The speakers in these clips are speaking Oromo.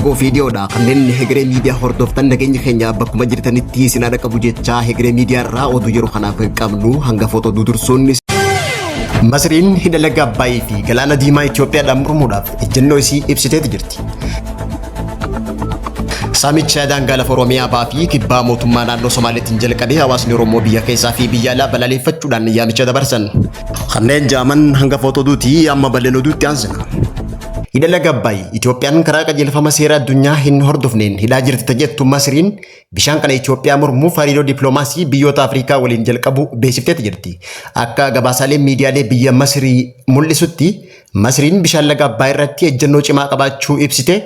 Fagoo fi dhiyoodha. Kanneen Hegeree Miidiyaa hordoftan nageenyi keenya bakkuma jirtanitti isin haadha qabu jechaa Hegeree Miidiyaa irraa oduu yeroo kanaaf qabnu hangafoota oduu dursuun Masriin hidha laga Abbaayii fi galaana diimaa Itoophiyaadhaan mormuudhaaf ejjennoo isii ibsiteeti jirti. Saamicha daangaa lafa Oromiyaa ba'aa fi kibbaa mootummaa naannoo Somaaleetiin jalqabee hawaasni Oromoo biyya keessaa fi biyya alaa balaleeffachuudhaan yaamicha dabarsan. Kanneen jaaman hangafoota oduuti amma bal'ina oduutti aansina. Hidha laga Abbaay Itoophiyaan karaa qajeelfama seera addunyaa hin hordofneen hidhaa jirti jettu Masriin bishaan kana Itoophiyaa mormuuf hariiroo dippiloomaasii biyyoota Afrikaa waliin jalqabu beeksifteeti jirti. Akka gabaasaalee miidiyaalee biyya Masrii mul'isutti Masriin bishaan laga Abbaay irratti ejjennoo cimaa qabaachuu ibsite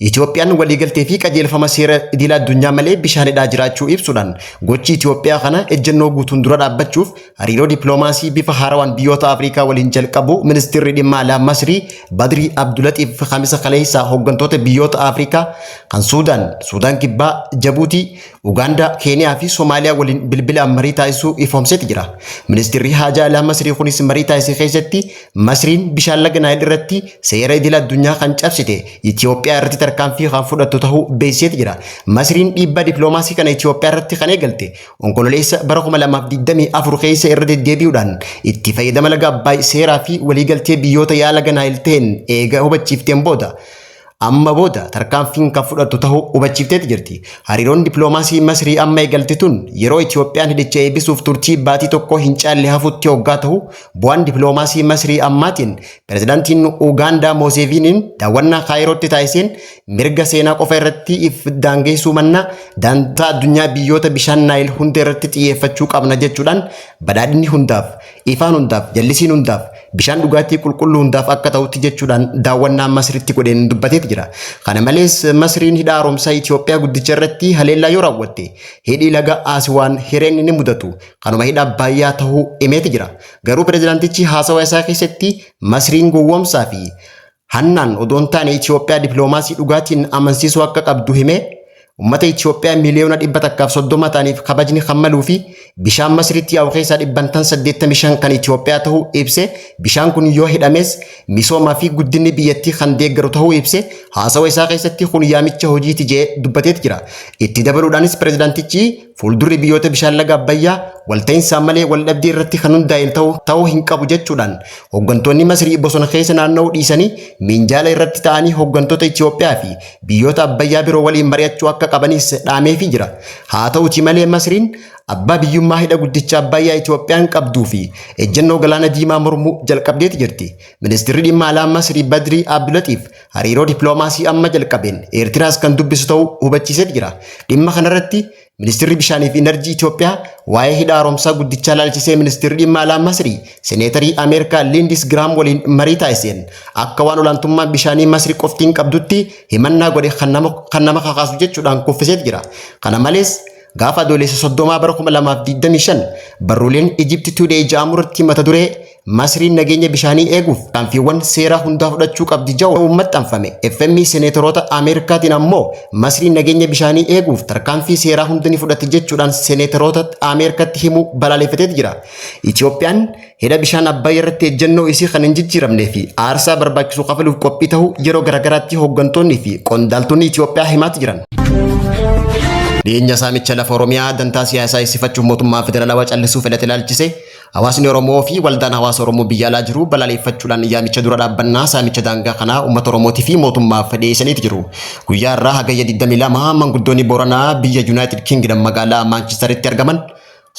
Itoophiyaan waliigaltee fi qajeelfama seera idila addunyaa malee bishaan hidhaa jiraachuu ibsuudhaan gochi Itoophiyaa kana ejjennoo guutuun dura dhaabbachuuf hariiroo dippiloomaasii bifa haarawaan biyyoota Afrikaa waliin jalqabu ministeerri dhimma alaa Masrii Badrii Abdulatiif Kamisa kaleessaa hooggantoota biyyoota Afrikaa kan Suudaan, Suudaan Kibbaa, Jabuutii, Ugaandaa, Keeniyaa fi Somaaliyaa waliin bilbilaan marii taasisuu ifoomseeti jira. Ministeerri haajaa alaa Masrii kunis marii taasise keessatti Masriin bishaan laga Naayil irratti seera idila addunyaa kan cabsite Itoophiyaa irratti tarkaanfii kan fudhattu ta'uu beeksiseeti jira. Masriin dhiibbaa dippiloomaasii kana Itoophiyaa irratti kan eegalte Onkololeessa bara 2024 keessa irra deddeebi'uudhaan itti fayyadama laga Abbaay seeraa fi waliigaltee biyyoota yaa laga Naayil ta'een eega hubachiifteen booda amma booda tarkaanfiin kan fudhattu ta'uu hubachiifteeti jirti. Hariiroon dippiloomaasii Masrii amma eegalte tun yeroo Itoophiyaan hidhicha eebbisuuf turtii baatii tokko hin caalle hafutti hoggaa ta'u bu'aan dippiloomaasii Masrii ammaatiin pirezidaantiin Ugaandaa Mooseviiniin daawwannaa Kaayirootti taasiseen mirga seenaa qofa irratti if daangeessuu mannaa daantaa addunyaa biyyoota bishaan Naayil hunda irratti xiyyeeffachuu qabna jechuudhaan badhaadhinni hundaaf, ifaan hundaaf, jallisiin hundaaf, bishaan dhugaatii qulqulluu hundaaf akka ta'utti jechuudhaan daawwannaa Masritti godheen dubbateeti jira. Kana malees Masriin hidha haaromsaa Itoophiyaa guddicha irratti haleellaa yoo raawwatte hidhi laga Asiwaan hireen inni mudatu kanuma hidha Abbaayyaa ta'uu himeeti jira. Garuu pirezidaantichi haasawa isaa keessatti Masriin gowwoomsaa fi hannaan odoo hin taane Itoophiyaa dippiloomaasii dhugaatiin amansiisuu akka qabdu himee uummata Itoophiyaa miliyoona 130 ta'aniif kabajni kan maluu fi bishaan Masriitti yaa'u keessaa dhibbantaan 85 kan Itoophiyaa ta'uu ibse bishaan kun yoo hidhames misoomaa fi guddinni biyyattii kan deeggaru ta'uu ibse haasawa isaa keessatti kun yaamicha hojiiti jee dubbateeti jira. Itti dabaluudhaanis pirezidaantichi fuuldurri biyyoota bishaan laga Abbayyaa walta'insaan malee waldhabdee irratti kan hundaa'e ta'uu hin qabu jechuudhaan hooggantoonni Masrii bosona keessa naanna'uu dhiisanii minjaala irratti ta'anii hooggantoota Itoophiyaa fi biyyoota Abbayyaa biroo waliin mari'achuu akka qabanis dhaameefii jira. Haa ta'uti malee Masriin abbaa biyyummaa hidha guddicha Abbayyaa Itoophiyaan qabduu fi ejjennoo galaana diimaa mormuu jalqabdeeti jirti. Ministeerri dhimma alaa Masrii Badrii Abdulatiif hariiroo dippiloomaasii amma jalqabeen Eertiraas kan dubbisu ta'uu hubachiiseeti jira. Dhimma kanarratti Ministeerri Bishaanii fi Inerjii Itoophiyaa waa'ee hidha haaromsaa guddichaa laalchisee ministeerri dhimma alaa Masrii Seneetarii Ameerikaa Liindis Giraam waliin marii taasiseen akka waan olaantummaa bishaanii Masrii qoftiin qabdutti himannaa godhe kan nama kakaasu jechuudhaan kuffiseeti jira. Kana malees gaafa adoolessa 30 bara 2025 barruuleen Egypt Today jedhamu irratti mata duree Masriin nageenya bishaanii eeguuf tarkaanfiiwwan seeraa hundaa fudhachuu qabdi jedhu maxxanfame. FM seneetoroota Ameerikaatiin ammoo Masriin nageenya bishaanii eeguuf tarkaanfii seeraa hunda ni fudhatti jechuudhaan seneetoroota Ameerikaatti himuu balaaleffateeti jira. Itoophiyaan hidha bishaan Abbaay irratti ejjennoo isii kan hin jijjiiramnee fi aarsaa barbaachisu kafaluuf qophii ta'uu yeroo garaagaraatti hooggantoonni fi qondaaltonni Itoophiyaa himaati jiran. Dhiyeenya saamicha lafa Oromiyaa dantaa siyaasaa eessifachuuf mootummaa federaalawaa callisuu fedhate ilaalchise hawaasni Oromoo fi waldaan hawaasa Oromoo biyya alaa jiru balaaleffachuudhaan yaamicha dura dhaabbannaa saamicha daangaa kanaa uummata Oromootii fi mootummaaf dhiyeessaniiti jiru. Guyyaa irraa hagayya 22 manguddoonni Booranaa biyya United Kingdom magaalaa Maanchesteritti argaman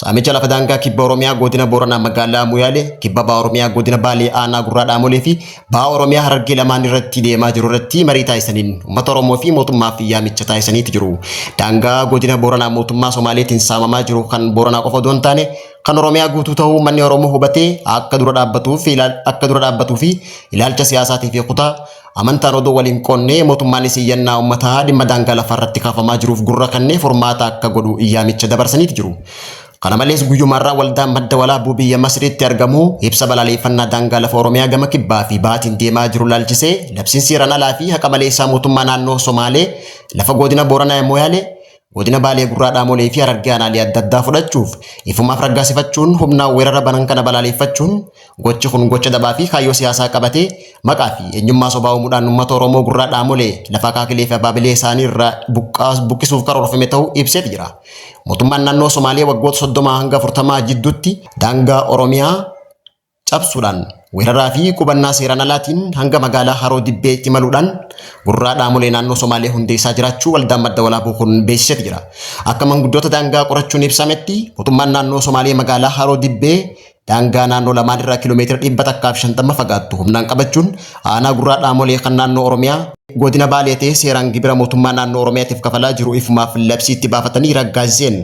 saamicha lafa daangaa kibba Oromiyaa godina Booranaa magaalaa Muyaalee, kibba baha Oromiyaa godina Baalee aanaa Gurraa Dhaamolee fi baha Oromiyaa Harargee lamaan irratti deemaa jiru irratti marii taasisaniin uummata Oromoo fi mootummaaf yaamicha taasisaniiti jiru. Daangaa godina Booranaa mootummaa Somaaleetiin saamamaa jiru kan Booranaa qofa odoo hin taane kan Oromiyaa guutuu ta'uu manni Oromoo hubatee akka dura dhaabbatuu fi ilaalcha siyaasaatii fi kutaa amantaan odoo waliin qoonnee mootummaanis iyyannaa uummataa dhimma daangaa lafarratti kaafamaa jiruuf gurra kennee furmaata akka godhu yaamicha dabarsaniiti jiru. Kana malees guyyumarraa waldaan madda walaabuu biyya Masriitti argamu ibsa balaaleffannaa daangaa lafa Oromiyaa gama kibbaa fi baatiin deemaa jiru laalchisee labsiin seeraan alaa fi haqa maleessaa mootummaa naannoo Somaalee lafa godina Booranaa Moyaalee Godina Baalee Gurraa Dhaamolee fi Harargee aanaalee adda addaa fudhachuuf ifumaaf raggaasifachuun humnaan weerara banan kana balaaleeffachuun gochi kun gocha dabaa fi kaayyoo siyaasaa qabatee maqaa fi eenyummaa sobaa uumuudhaan uummata Oromoo Gurraa Dhaamolee lafa akaakilee fi abaabilee isaanii irraa buqqisuuf karoorfame ta'uu ibseeti jira. Mootummaan naannoo Somaalee waggoota 30 hanga 40 jidduutti daangaa Oromiyaa cabsuudhaan weeraraa fi qubannaa seeraan alaatiin hanga magaalaa Haroo Dibbee imaluudhaan Gurraa Dhaamolee naannoo Somaalee hundeessaa jiraachuu waldaan Madda Walaabuu kun beeksiseeti jira. Akka manguddoota daangaa qorachuun ibsametti mootummaan naannoo Somaalee magaalaa Haroo Dibbee daangaa naannoo lamaan irraa kiiloomeetira 150 fagaattu humnaan qabachuun aanaa Gurraa Dhaamolee kan naannoo Oromiyaa godina Baalee ta'ee seeraan gibira mootummaa naannoo Oromiyaatiif kafalaa jiru ifumaaf labsii itti baafatanii raggaasiseen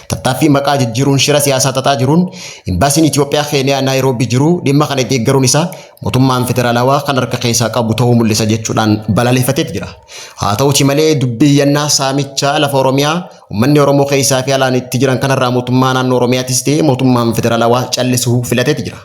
tattaaffii maqaa jijjiiruun shira siyaasaa xaxaa jiruun imbaasiin Itoophiyaa Keeniyaa Naayiroobii jiru dhimma kana deeggaruun isaa mootummaan federaalawaa kan harka keessaa qabu ta'uu mul'isa jechuudhaan balaaleffateeti jira. Haa ta'uti malee dubbii iyyannaa saamichaa lafa Oromiyaa uummanni Oromoo keessaa fi alaan itti jiran kanarraa mootummaa naannoo Oromiyaatis ta'e mootummaan federaalawaa callisuu filateeti jira.